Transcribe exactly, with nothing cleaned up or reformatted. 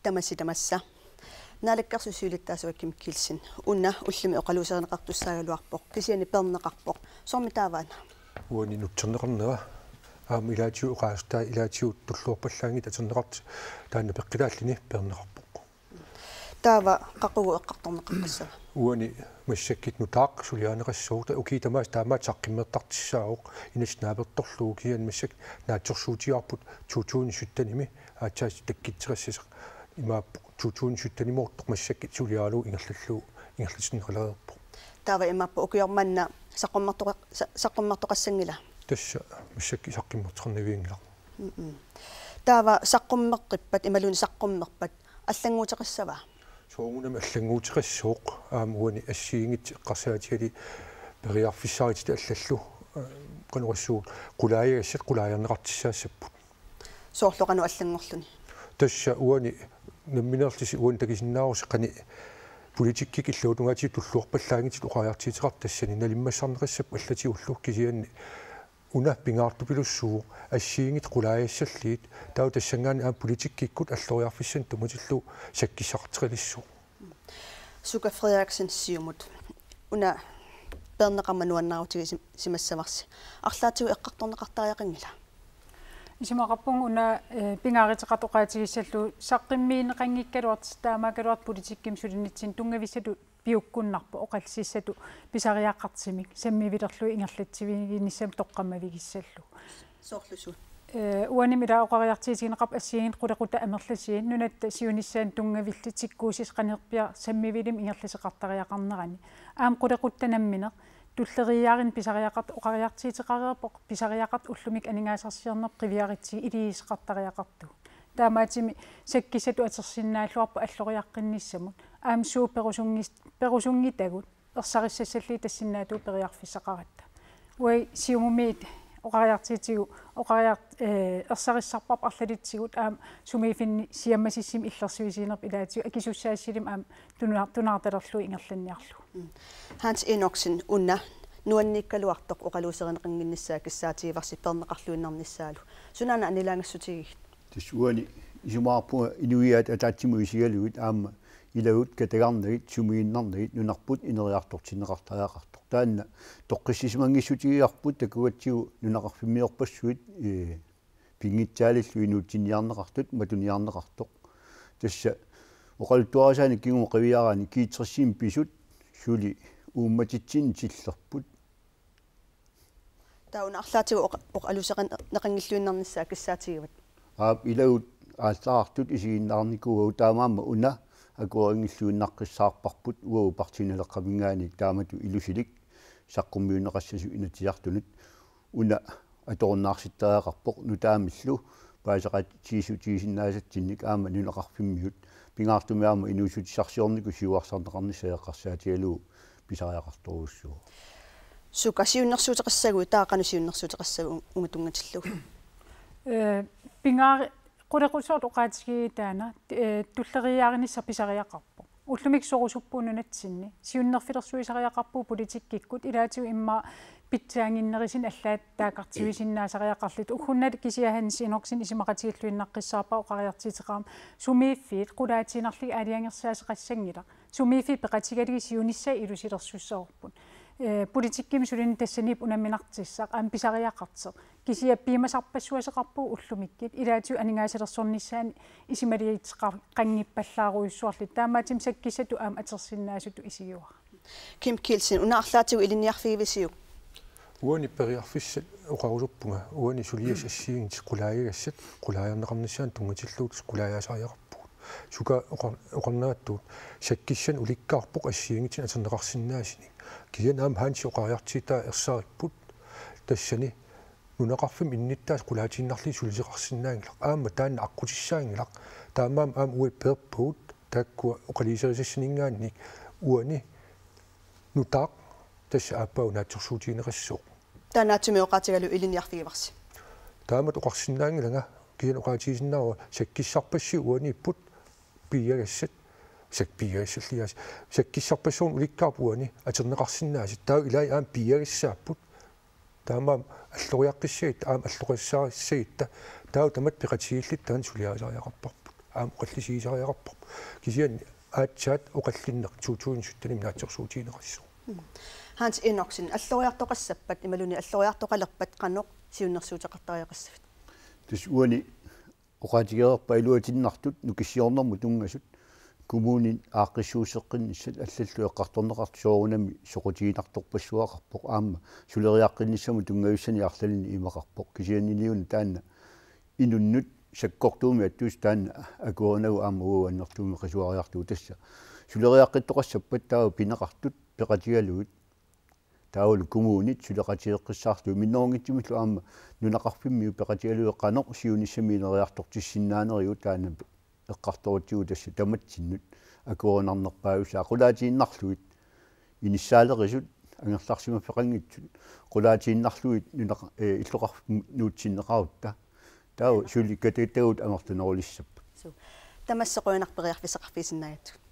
tamassi tamassa. Naalakkersuisut siulittaasuat Kim Kielsen, una ullumi oqaluuserineqartussaagaluarpoq, kisianni peerneqarpoq. Soormi taava una? Uani nutserneqarnera, aamma ilaatigut oqaasertai ilaatigut tulluarpallaanngitsut atorneqartut, taanna peqqilaalluni peerneqarpoq. Taava qaqugu eqqartorneqaqqissava? Uani massakkut nutaaq suliarineqassaaq, ukiut tamaasa taamaattoq saqqummertartussaavoq, inatsit naapertorlugu, kisianni massakkut naatsorsuutigaarput to tusind syttenimi aatsaat takkutseqassasut, imaappoq to tusind syttenimoortoq massakkut suliaralugu ingerlallugu, ingerlatinneqalereerpoq. Taava imaappoq ukioq manna saqqummertoqa-, sa-, saqqummertoqassanngila? Tassa massakkut saqqummertoqarnavianngilaq. Mm-mm. Taava saqqummeqqippat, imaluunniit saqqummerpat allannguuteqassava? Soorunami allannguuteqassooq, aamma uani assigiinngitsut eqqarsaatigalugit periarfissarititat allallu, eh, qanoq oqassuunga, qulaajagassat qulaajarneqartussaassapput. Soorlu qanoq allanngorluni? Tassa uani nammineerlusi uani takusinnaavusi qanoq politikkikkut illuatungaatigut tulluarpallaanngitsut oqariartuuteqartut, tassani nalimmassarneqassapput allatigullu, kisianni una pingaartupilussuuvoq assigiinngitsut qulaajassallutik, taava tassanngaanniit aamma politikkikkut alloriarfissanik tunngatillugu sakkissaqartoqalissaaq. Suka Frederiksen, Siumut. Una peerneqarmat nuannaarutigisimassavarsi. Arlaatigut eqqartorneqartariaqanngila? Isumaqarpunga una, eh, pingaaruteqartoq oqaatigissallugu saqqummiunneqanngikkaluartoq, taamaakkaluartoq politikkimi sulinitsinni tunngavissatut piukkunnarpoq, oqallississatut pisariaqartumik sammivilerlugu ingerlatsiviginissamut toqqammavigissallugu. Soorlu suut? Eh, uanimi ila oqariartuutigineqarpoq assigiinngitsut qulequttat amerlasuut nunatta siunissaanut tunngavillutik tikkuussisut qanorpiaq sammivilimik ingerlasoqartariaqarnerani. Aamma qulequttat nammineq tulleriiaarneq pisariaqartoq oqariartuuteqareerpoq, pisariaqartoq ullumikkut aningaasarsiornerput qiviarutsigu iliuuseqartariaqartugut. Taamaattumik sakkissatut atorsinnaalluarpoq alloriaqqinnissamut. Aamma suut perusunngis-, perusunngitagut ersarissassallugit tassinnaatigut periarfissaqaratta. Uagut Siumumiit oqariartuutigut oqariart-, eh, ersarissarparput arlalitsigut aamma sumiiffinni siammasissumik illersuisuunerput ilaatigut akisussaassisumik aamma tuna-, tunaartalerlugu ingerlanniarlugu. Mm. Hans Enoksen, una nuanniikkaluartoq oqaluuserineqannginnissaa kissaatigivarsi peerneqarluinnarnissaalu. Sunaana annilaangassutigigit? Tassa uani isumaqarpunga inuiaat ataatsimut isigalugit aamma ilagut katagarnagit sumiinnarnagit nunarput ineriartortinneqartariaqartoq. Taanna toqqissisimanngissutigigarput takugatsigu nunaqarfimmiorpassuit, eh, pinngitsaalillutik inuutsinniarneqartut matuniarneqartoq. Tassa oqaluttuarisaanik kingumut qiviaraanni G tres-imi pisut suli uummatitsinni tillerput. Taava una arlaatigut oqa-, oqaluuserineqanngilluinnarnissaa kissaatigivat? Aap, ilagut aallartut isiginnaarnikuuagut, taamaammat una akuerinngilluinnaqqissaarparput uagut Partii Naleqqaminngaanniit taamatut ilusilik saqqummiunneqassasut Inatsisartunut. Una atorunnaarsittariaqarpoq nutaamillu paaseqatigiissutigisinnaasatsinnik aamma nunaqarfimmiut, pingaartumik aamma inuussutissarsiornikkut siuarsarneqarnissaa eqqarsaatigalugu pisariaqartorujussuuvoq. Suka, siunnersuuteqassaguit, taava qanoq siunnersuuteqassavat un-, uunga tunngatillugu? Eh, pingaari-, qulequttoortut oqaatigigittaaq una, eh, tulleriiaarnissaq pisariaqarpoq. Ullumikkut sorusuppugut nunatsinni. Siunnerfilersuisariaqarpugut politikkikkut, ilaatigut immaqa pitsaannginnerusuni allaat taakkartuisinnaasariaqarluta. Ugguuna kisianni Hans Enoksen isumaqatigilluinnaqqissaarpara oqariartuuteqarmat sumiiffiit qulaatiinnarlugit aalajangersaasoqassanngilaq. Sumiiffiit peqatigalugit siunissaq ilusilersussavarput. Eh, politikkimi sulineq tassaniippoq unamminartussaq, aamma pisariaqartoq. Kisianni piumasarpassuaqarpugut ullumikkut, ilaatigut aningaasalersornissaanut isumaliuteqanngippallaarujussuarluta. Taamaattumik sakkissatut aamma atorsinnaasutut isigivara. Kim Kielsen, una arlaatigut ilinniarfigivisiuk? Uani periarfissat oqarusorpunga, uani suliassat assigiinngitsut qulaajagassat qulaajarneqarnissaannut tunngatillugu qulaajaasariaqarpugut. Suka oqa-, oqarnerattugut, sakkissanik ulikkaarpoq assigiinngitsunik atorneqarsinnaasunik. Kisianni aamma Hansip oqariartuutaa ersaripput, tassani nunaqarfimmi innuttaasut qulaatiinnarlugit sulisoqarsinnaanngilaq. Aamma taanna aqqutissaanngilaq. Taamaammat aamma uagut peerpagut taakkua oqaluuserisassaninngaanniit, uani nutaaq tassa aappaagu naatsorsuutigineqassooq. Taava naatsumik oqaatigalugu ilinniarfigivarsi? Taamatut oqarsinnaanngilanga, kisianni oqaatigisinnaavara sakkissarpassuit uaniipput piiagassat, sak-, piiagassallugit, sakkissarpassuarnik ulikkaarpoq uani atorneqarsinnaasut, taava ilai aamma piiagassaapput. Taamaammat alloriaqqissagutta, aamma alloqassaarissagutta, taava tamatta peqatigiilluta taanna suliarisariaqarparput. aamma oqallisigisariaqarpoq. Kisianni aatsaat oqallinneq to tusind syttenimi naatsorsuutigineqassaaq. Hans Enoksen, alloriartoqassappat imaluunniit alloriartoqalerpat qanoq siunnersuuteqartariaqassavit? Tassa uani oqaatigereerpaa iluatinnartut nukissiornermut tunngasut kommunit aaqqissuusseqqinnissat allallu eqqartorneqartut soorunami soqutiginartorpassuaqarpoq aamma suleriaqqinnissamut tunngavissani arlalinni imaqarpoq kisianniliuna taanna inunnut sakkortuumik attuusoq taanna akuerinagu aamma uagut annertuumik qisuariarlugu tassa suleriaqqittoqassappat taava pineqartut peqatigalugit taavalu kommunit suleqatigeqqissaarlugit minnerunngitsumillu aamma nunaqarfimmiut peqatigalugit qanoq siunissami ineriartortissinnaanerigut taanna eqqartorutsigu tassa tamatsinnut akuerinarnerpaavissaq qulaatiinnarlugit inissaalerisut angerlarsimaffeqanngitsut qulaatiinnarlugit nunaqa- ee, illoqarfik nuutsinneqarutta taava suli katitagut amerlanerulissappat. Suu. Tamassi qujanaq periarfissaqarfigisinnaagatsigut.